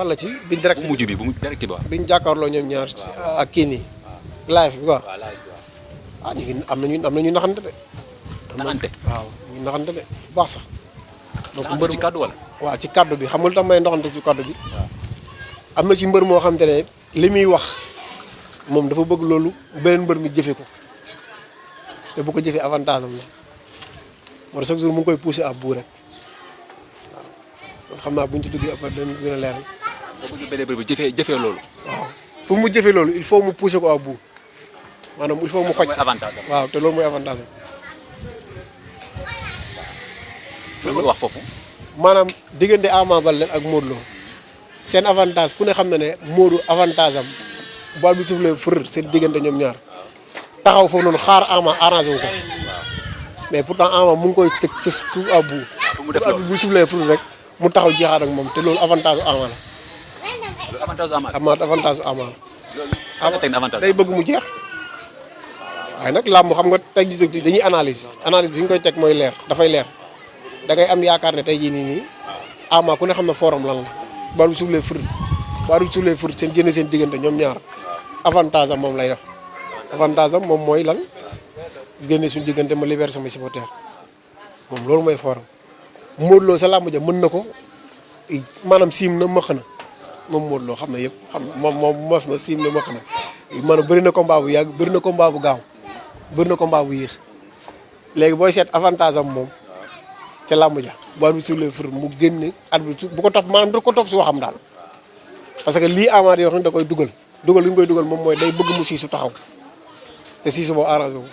bala ci bi direct bu mujj bi bu mu direct bi waaw. biñ jàkkaarloo ñoom ñaar ak kii nii live bi quoi ah ñu ngi am nañu naxante de. naxante waaw ñu ngi naxante de bu baax sax. donc mbër ci kaddu wala. waaw ci kaddu bi xam nga lu tax may ndoxante ci kaddu bi. am na ci mbër moo xam te ne li muy wax moom dafa bëgg loolu beneen mbër mi jëfe ko te bu ko jëfee avantage am la moo tax chaque jour mu ngi koy poussé à bout rek waaw kon xam naa bu ñu ci duggee après dañu gën a leeral. boo bëggee beneen mbër bi jëfee loolu. waaw pour mu jëfee loolu il faut mu poussé ko à bout maanaam il faut mu xoj. mooy avantage am waaw te loolu mooy avantage am. loolu wax foofu. maanaam diggante Ama Baldé ak Modou Lo seen avantage ku ne xam na ne Modou avantage am bal bi suuf lee fër seen diggante ñoom ñaar taxaw foofu noonu xaar Ama arrangé wu ko mais pourtant Ama mu ngi koy teg sa suuf à bout. mu def loolu bu suuf lee fër rek mu taxaw jeexaat ak moom te loolu avantage su Ama la. loolu avantage Ama la. avantage su Ama la. Ama teg na avantage day bëgg mu jeex waaye nag làmb xam nga tey jii dañuy analyse bi ñu koy teg mooy leer dafay leer. da ngay am yaakaar ne tey jii nii Ama ku ne xam ne forum lan la bal bu suuf lee fër seen génne seen diggante ñoom ñaar avantage am moom lay def avantage am moom mooy lan génne suñu diggante ma libéré sama supporter moom loolu mooy forum. Modou Lo sa làmb ja mën na ko maanaam siim na mëq na moom Modou Lo xam na yëpp xam moom mos na siim na mëq na maanaam bëri na combat bu yàgg bëri na combat bu gaaw bëri na combat bu yéex léegi booy seet avantage am moom. te làmb ja bu arbitre suuf lee fër mu génne arbitre bu ko topp maanaam du ko topp si waxam daal parce que lii Ama di wax ni da koy dugal li ñu koy dugal moom mooy day bëgg mu siisu taxaw te siisu boo arrangé wu.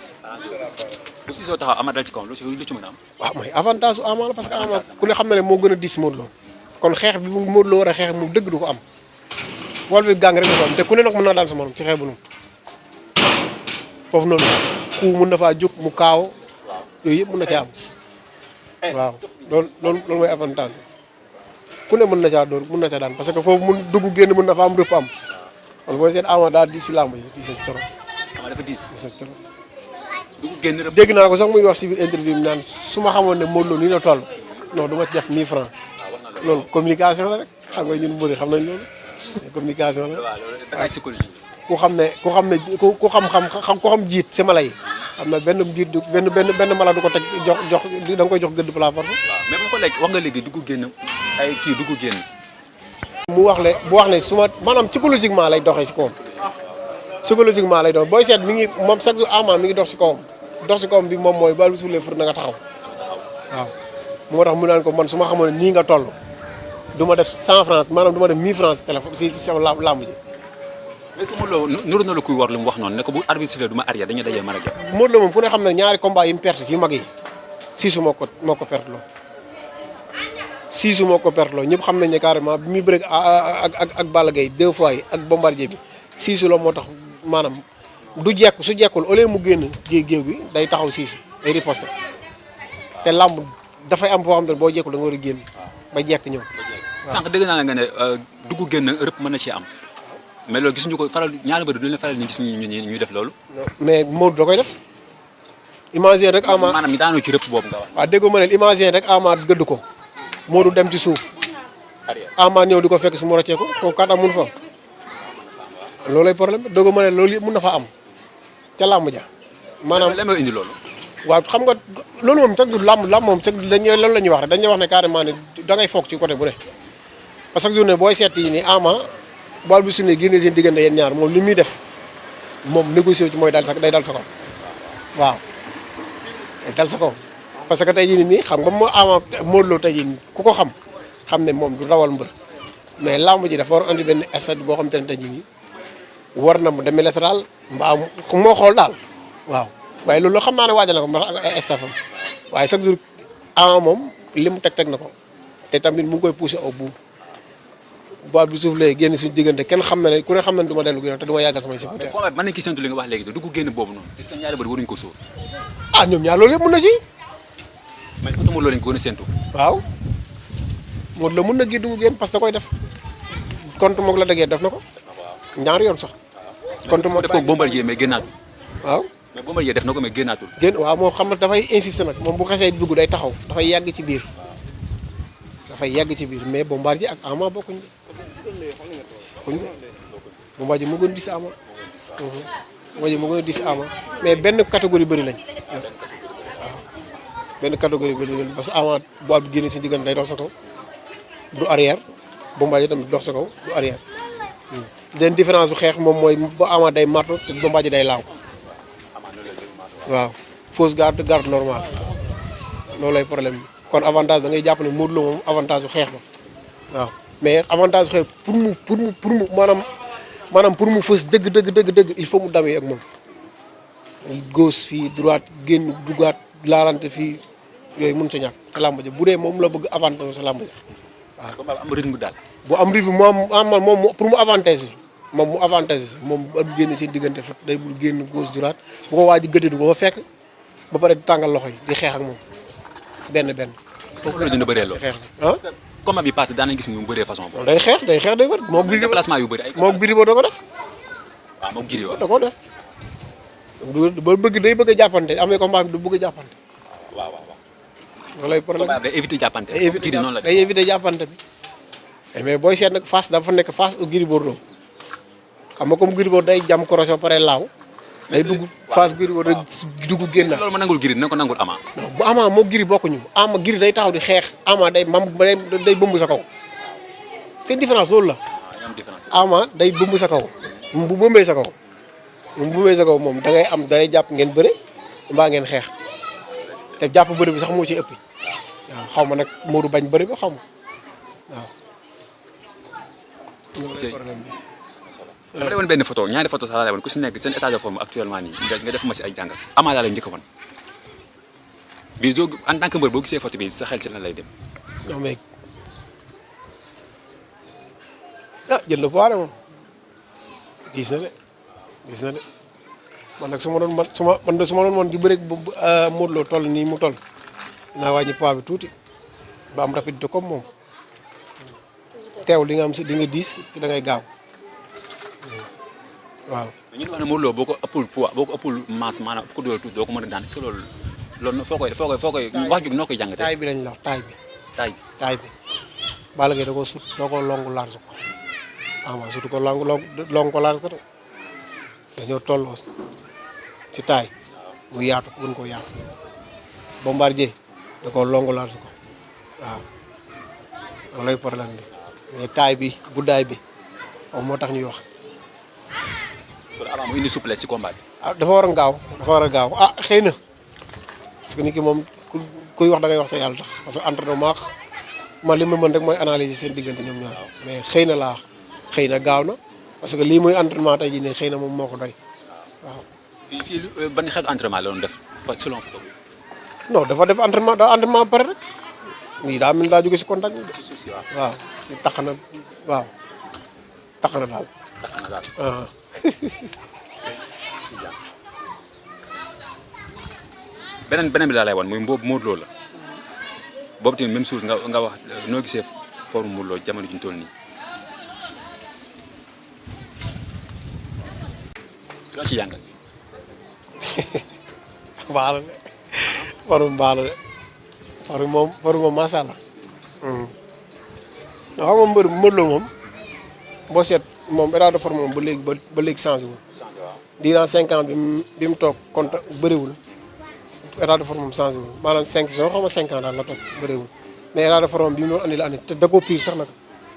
bu siisoo taxaw Ama dal ci kawam lu ci mën a am. waaw mooy avantage su Ama la parce que Ama ku ne xam na ne moo gën a diis Modou Lo kon xeex bi mu Modou Lo war a xeex mu dëgg du ko am wala bi gàng rek du ko am te ku ne nag mën naa daal sa morom ci xeex bu noonu foofu noonu ku mun na faa jóg mu kaaw yooyu yëpp mën na caa am. waaw loolu mooy avantage bi ku ne mën na caa dóor mën na caa daan parce que foofu mun dugg génn mën na fa am rëpp am parce que booy seet Ama daal di si làmb yi di sa trop. Ama dafa diis di sa trop. dugg génn rëpp. dégg naa ko sax muy wax si biir interview bi naan su ma xamoon ne Modou Lo nii la toll non du ma ci def 1000 francs loolu communication la rek xam nga ñun mbëri xam nañ loolu communication la. waaw loolu dafay psychologie. ku xam jiit si mala yi. am na benn jiit benn mala du ko teg jox da nga koy jox gëdd par la force. waaw mais bu ko léegi wax nga léegi dugg génn ay kii dugg génn. bu wax ne su ma maanaam psychologiquement lay doxee ci kawam psychologiquement lay dox booy seet mi ngi moom chaque jour Ama mi ngi dox ci kawam bi moom mooy bal bu suulee fër na nga taxaw waaw. moo tax mu naan ko man su ma xamoon ne nii nga toll du ma def 100 francs maanaam du ma def 1000 francs téléphone si sama làmb ji. est-ce que Modou Lo nuru na la kuy war lu mu wax noonu ne ko bu arbitre sifflé du ma arrière dañuy dajee mën a jot. Modou Lo moom ku ne xam ne ñaari combat yi mu perte yu mag yi Siisu moo ko perte loo Siisu moo ko perte loo ñëpp xam nañ ne carrément bi muy bëreeg ak Balla Gaye 2 fois yi ak Bombardier bi Siisu la moo tax maanaam du jekku su jekkul au lieu mu génn géew bi day taxaw Siisu day riposte te làmb dafay am foo xam ne boo jekkul da nga war a génn ba jekk ñëw. waaw sànq dégg naa la nga ne dugg génn rëpp mën na ci am. mais loolu gisuñu ko faral ñaari mbër du leen faral ni gis ñuy def loolu. mais Modou da koy def. imagine rek Ama maanaam ñu daanoo ci rëpp boobu nga wax. waaw déggoo ma ne imagine rek Ama gëdd ko Modou dem ci suuf. Ama ñëw di ko fekk su mu roccee ko foofu kat amun fa. loolay problème bi déggoo ma ne loolu yëpp mun na fa am ca làmb ja. maanaam lan moo indi loolu. waaw xam nga loolu moom teg du làmb moom teg dañuy loolu la ñuy wax rek dañuy wax ne carrément ne dangay foog ci côté bu ne. parce que journée booy seet yi nii Ama. bool bi suñu génnee seen diggante yéen ñaar moom li muy def moom négocié ci mooy day dal sa kaw waaw day dal sa kaw parce que tey jii nii xam nga moo Ama Modou Lo tey jii ku ko xam ne moom du rawal mbër mais lamb ji dafa war a andi benn stade boo xam te ne tey jii nii war na mu demee latéral mbaa moo xool daal waaw waaye loolu xam naa ne waajal na ko ndax ay staffam waaye chaque jour Ama moom li mu teg na ko te tamit mu ngi koy poussé au bout. bool bi suuf lay génn suñu diggante kenn xam na ne ku ne xam na ne du ma dellu ginnaaw te du ma yàggal samay supporter. mais mën nañu ki séntu li nga wax léegi de dugg génn boobu noonu gis nañ ñaari bëri waruñu ko sóor. ah ñoom ñaar loolu yëpp mën na si. mais côté Modou Lo lañ ko gën a séntu. waaw Modou Lo mën na gi dugg génn parce que da koy def contre moog la dëggee def na ko ñaari yoon sax. contre moog def ko Bombardier mais génnaatul. waaw mais Bombardier def na ko mais génnaatul. génn waaw moo xam ne dafay insister nag moom bu xesee dugg day taxaw dafay yàgg ci biir dafay yegg ci biir mais Bombardier ak Ama bokkuñ de Bombardier moo gën a dis Ama. Bombardier moo gën a dis Ama mais benn catégorie bëri lañ waaw benn catégorie bëri lañ parce que Ama bu ab génne si diggante day dox sa kaw du arrière Bombardier tamit dox sa kaw du arrière. den différence bu xeex moom mooy ba Ama day marto te Bombardier day laaw waaw fausse garde normale loolu lay problème bi kon avantage da ngay jàpp ne Modou Lo moom avantage bu xeex ba waaw mais avantage bu xeex pour mu maanaam pour mu fës dëgg il faut mu damee ak moom gauche fii droite génn dugaat laalante fii yooyu mun sa ñàkk sa làmb ja bu dee moom la bëgg avantage sa làmb ja waaw. combat am rythme daal. bu am rythme moom pour mu avantage moom mu avantage moom bu am génn seen diggante fa day bul génn gauche droite bu ko waaj a gëdd du ko fa fekk ba pare di tàngal loxo yi di xeex ak moom benn. foofu la dina bëree lool xeex ah. combat bi passé daan nañ gis mu bëree façon boobu. day xeex day wër moog Gris déplacement yu bëri ay. moog Gris da ko def. waaw moog Gris da ko def. ba day bëgg a jàppante am na combat bi du bëgg a jàppante. waaw. loolu lay problème combat bi day éviter jàppante. day éviter jàppante bi. mais booy seet nag face dafa nekk face au Gris Bordeaux xam nga comme Gris Bordeaux day jam croisé ba pare laaw. day dugg face Gris Bordeaux rek dugg génn. loolu ma nangul Gris dina ko nangul Ama. non bu Ama moo Gris bokkuñu Ama Gris day taxaw di xeex Ama day bëmb sa kaw seen différence loolu la. Ama day bëmb sa kaw bu bëmbee sa kaw moom da ngay am da ngay jàpp ngeen bëre mbaa ngeen xeex te jàpp bëre bi sax moo ci ëpp waaw xaw ma nag Modou bañ bëre bi xaw ma waaw. problème bi. dama lay woon benn photo ñaari photo sax laa lay woon ku si nekk seen état de forme actuellement nii nga def ma si ay jàngat Ama laa lay njëkk a wan bii soo en tant que mbër boo gisee photo bi sa xel ci lan lay dem. non mais jël na poids moom gis na de man nag su ma doon man di bëre Modou Lo toll nii mu toll dinaa wàññi poids bi tuuti ba am rapidité comme moom teew li nga am si di nga diis te da ngay gaaw. waaw ñu ngi wax ne Modou Lo boo ko ëppul poids boo ko ëppul masse maanaam ëpp ko doole tuuti doo ko mën a daan est-ce que loolu foo koy wax ju noo koy jàngatee. taay bi lañ la wax taay bi. Balla Gaye da koo sut doo ko longu large ko Ama surtout ko longu ko large ko de dañoo tolloo ci taay mu yaatu ko gën koo yaatu Bombardier da koo longu large ko waaw loolu lay problème bi mais taay bi guddaay bi moom moo tax ñuy wax. kon Ama mu indi souplesse ci combat bi. dafa war a gaaw xëy na parce que nit ki moom kuy wax da ngay wax te yàlla tax parce que entraînement man li ma mën rek mooy analyser seen diggante ñoom ñaar mais xëy na laa xëy na gaaw na parce que lii muy entraînement tey jii ne xëy na moom moo ko doy waaw. fii ban xeetu entraînement la doon def selon ko. non dafa def entraînement ba pare rek lii daa mel daa jóge si contact bi. si suuf si waaw. waaw si tax na waaw tax na daal. beneen bi laa lay wan muy boobu Modou Lo la boobu tamit même chose nga wax noo gisee forme Modou Lo jamono ji ñu toll nii. loo ci jàngal. baax na de forme baax na de forme moom macha allah. non xam nga mbër Modou Lo moom boo seet moom état de forme moom ba léegi changé wul. durant 5 ans bi mu toog compte bëriwul état de forme moom changé wul maanaam 5 ans xam nga 5 ans daal la toog bëriwul mais état de forme bi mu doon andi la andi te da koo pire sax nag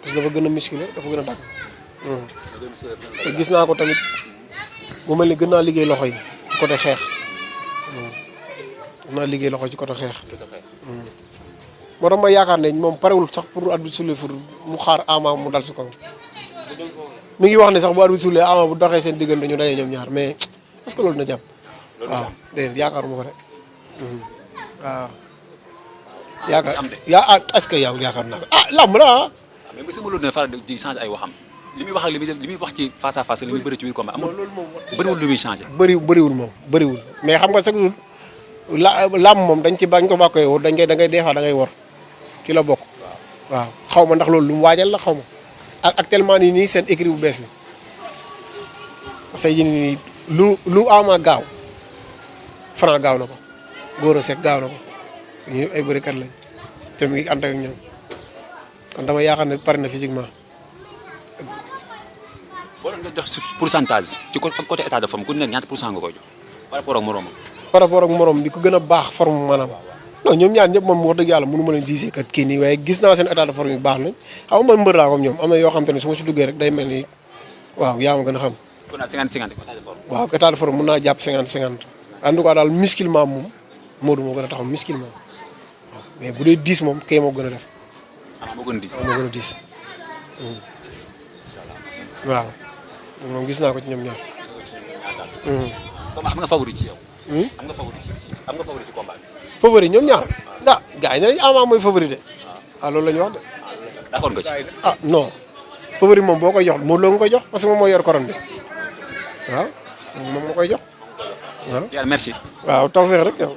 parce que dafa gën a musculé dafa gën a dagg. te gis naa ko tamit mu mel ni gën naa liggéey loxo yi ci côté xeex. gën naa liggéey loxo ci côté xeex. moo tax ma yaakaar ne moom parewul sax pour arbitre soufflé pour mu xaar Ama mu dal si kaw. mi ngi wax ne sax bu arbitre soufflé Ama bu doxee seen diggante ñu daje ñoom ñaar mais est-ce que loolu na jàmm. waaw déedéet yaakaaruma ko de. waaw. est-ce que yow yaakaar naa ko lamb la mais monsieur Modou Lo dina faral di changer ay waxam li muy wax ak li muy wax ci face à face li muy bëri ci biir combat amul bëriwul lu muy changer. bëriwul mais xam nga sax lamb moom dañ ci bañ ko bàkkee woo da ngay des fois da ngay wor ci la bokk. waaw xaw ma ndax loolu lu mu waajal la xaw ma ak actuellement nii seen écrit bu bees bi parce que yéen nii lu Ama gaaw Franc gaaw na ko Gora Seck gaaw na ko ñu ay bërikat lañ te mu ngi ànd ak ñoom kon dama yaakaar ne pare na physiquement. boo doon nga jox pourcentage ci côté état de forme ku nekk ñaata pour cent nga koy jox par rapport ak moroomam. par rapport ak morom bi ku gën a baax forme maanaam non ñoom ñaar ñëpp moom wax dëgg yàlla mënu ma leen gisee kat kii nii waaye gis naa seen état de forme yu baax nañ xam nga man mbër laa comme ñoom am na yoo xam te ne su ma si duggee rek day mel ni waaw yaa ma gën a xam. kon nag 50-50 état de forme. waaw état de forme mën naa jàpp 50-50 en tout cas daal musculement moom Modou moo gën a taxaw musculement waaw mais bu dee 10 moom kay moo gën a def. moo gën a diis moo gën a diis waaw moom gis naa ko ci ñoom ñaar. comme am nga favori ci yow. am nga favori ci combat bi. favori ñoom ñaar ah gars yi ne nañu Ama mooy favori de loolu la ñu wax de. d'accord nga ci. non favori moom boo koy jox Modou Lo nga koy jox parce que moom moo yor couronne bi waaw moom moo koy jox waaw. merci. waaw tawfeex rek yow.